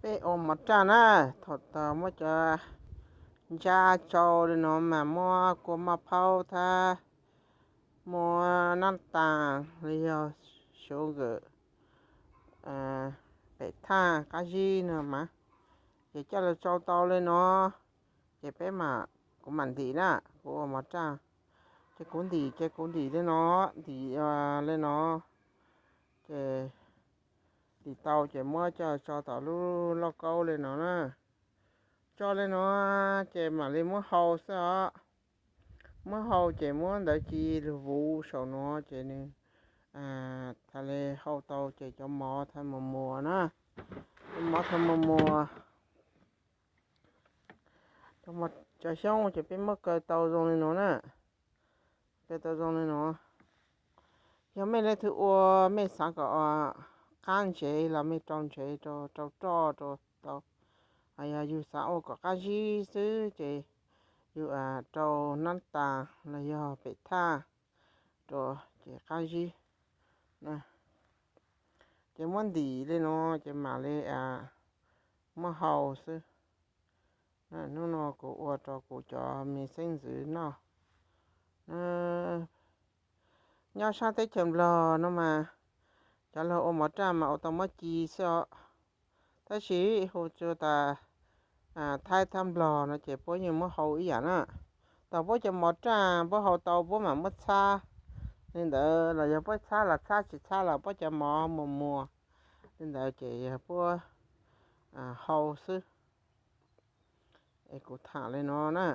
Peb ua mov raj na, thaum tas muab cov ntsab tsau li no mas muab kua maj phaub thab, muab nab tas los yog sugar, pem thaj qab zib no mas, ces coj los tsau tau li no, ces peb mam, kuv mam ntim na, kuv ua mov raj, ces kuv ntim, ces kuv ntim li no, ntim li no, ces ntim tau ces muab coj tso tom lub lauj kaub li no na. Tso li no ces mam li muab hau xwb os. Muab hau ces muab ntawd ci lug vuv saum no ces nws thaum li hau tau ces cov mov thaum muas muas na, cov mov thaum muas muas, cov xyoob ces peb muab kaw tau zoo li no na, kaw tau zoo li no. Yog mej leej twg ua mej xav kom qab ntsev los mej rau ntsev, rau roj rau tau. Yog yus xav ua kom qab zib xwb ces yus rau nab tas los yog pem thaj rau ces qab zib. Ces muab ntim li no ces mam li muab hau xwb. Hnub no kuv ua rau kuv cov me xeeb ntxwv noj. Nyob sab teb chaws Nplog no mas cov laug ua mov raj mas ua tau muab ci xwb os. Tab sis hu tsuas tas Thaib thab Nplog no ces puab yeej muab hau ib yam na. Thaum puab cov mov raj puab hau tau puab mam muab txhab li ntawd, los yog puab txhab los txhab, tsis txhab los puab cov mov muas muas li ntawd ces yog puab hau xwb. Es kuv tham li no na.